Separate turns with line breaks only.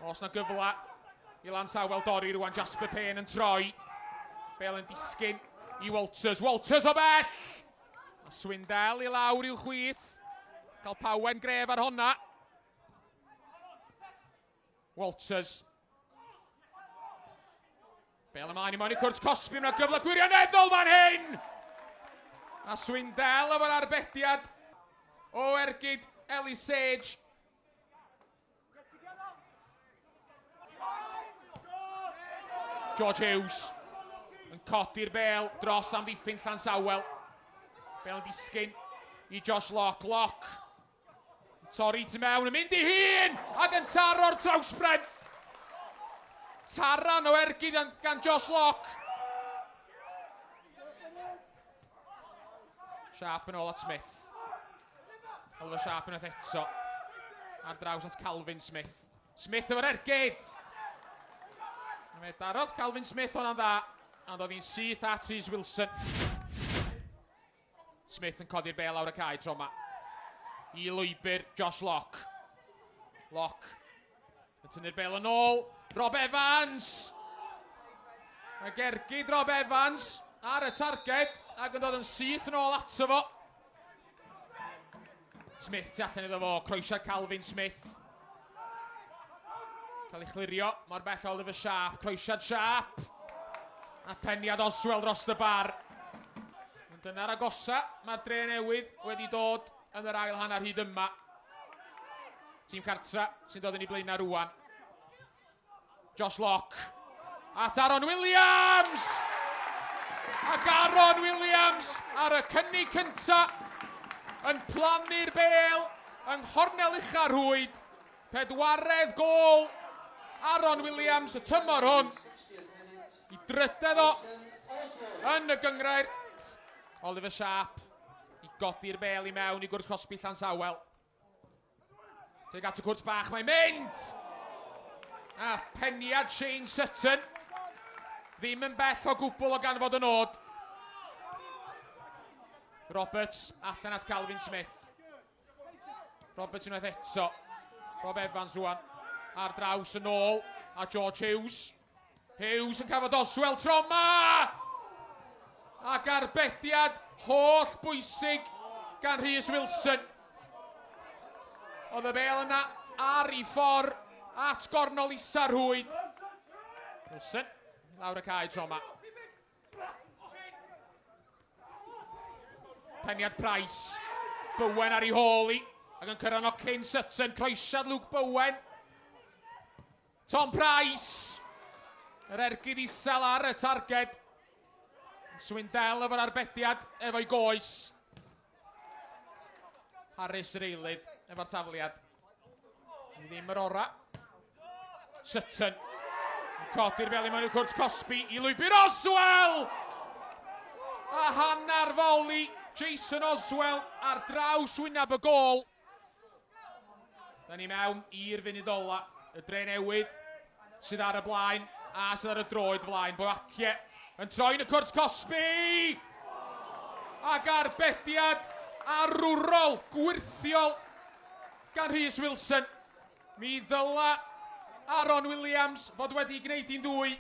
Os na gyfle i Lansawel dorri rwan, Jasper Payne yn troi. Bel yn disgyn i Walters. Walters o bell! A Swindell i lawr i'w chwith. Cael pawen gref ar honna. Walters. Bel ymlaen i mewn i cwrt cosbi, mae'n gyfle gwirioneddol fan hyn! A Swindell efo'r arbediad o ergyd Ellie Sage. George Hughes yn codi'r bel dros amddiffyn Llansawel. Bel yn disgyn i Josh Locke. Locke yn torri tu mewn, yn mynd i hun ac yn taro'r trawsbren. Taran o ergyd gan Josh Locke. Sharp yn ôl at Smith. Oliver Sharp unwaith eto. Ar draws at Calvin Smith. Smith efo'r ergyd! Fe darodd Calvin Smith hwnna'n dda, ond oedd hi'n syth at Rhys Wilson. Smith yn codi'r bel lawr y cae tro yma. I lwybr Josh Locke. Locke yn tynnu'r bel yn ôl. Rob Evans! Mae gergyd Rob Evans ar y targed ac yn dod yn syth yn ôl ato fo. Smith tu allan iddo fo, croesiad Calvin Smith. Cael ei chlirio, mor bell Oliver Sharp, croesiad Sharp. A peniad Oswell dros y bar. Ond dyna'r agosa, mae'r dre newydd wedi dod yn yr ail hanner hyd yma. Tîm Cartra sy'n dod yn ei blaenau rwan. Josh Locke at Aaron Williams! Ac Aaron Williams ar y cynnig cynta yn plannu'r bel yng nghornel ucha'r rhwyd. Pedwaredd gôl Aaron Williams y tymor hwn. I drydedd o yn y gyngrair. Oliver Sharp i godi'r bel i mewn i gwrs cosbi Llansawel. Tuag at y cwrt bach mae'n mynd! A peniad Shane Sutton. Ddim yn bell o gwbl o ganfod y nod. Roberts allan at Calvin Smith. Roberts unwaith eto. Rob Evans rwan ar draws yn ôl a George Hughes. Hughes yn cael Oswell troma! Ac arbediad holl bwysig gan Rhys Wilson. Oedd y bel yna ar ei ffordd at gornol isa'r rhwyd. Wilson, lawr y cae tro yma. Peniad Price. Bowen ar ei hôl i. Ac yn cyrraedd o cyn Sutton. Croesiad Luke Bowen. Tom Price! Yr ergyd isel ar y targed. Swindell efo'r arbediad efo'i goes. Harris yr eilydd efo'r tafliad. Ddim yr ora. Sutton. Yn codi'r bel i mewn i'r cwrt cosbi i lwybr Oswell! A hanner foli Jason Oswell ar draws wyneb y gôl. Da ni mewn i'r funud ola. Y dre newydd sydd ar y blaen a sydd ar y droed flaen. Boakie yn troi'n y cwrt cosbi! Ac arbediad arwrol, gwyrthiol gan Rhys Wilson. Mi ddyla Aaron Williams fod wedi gwneud hi'n ddwy.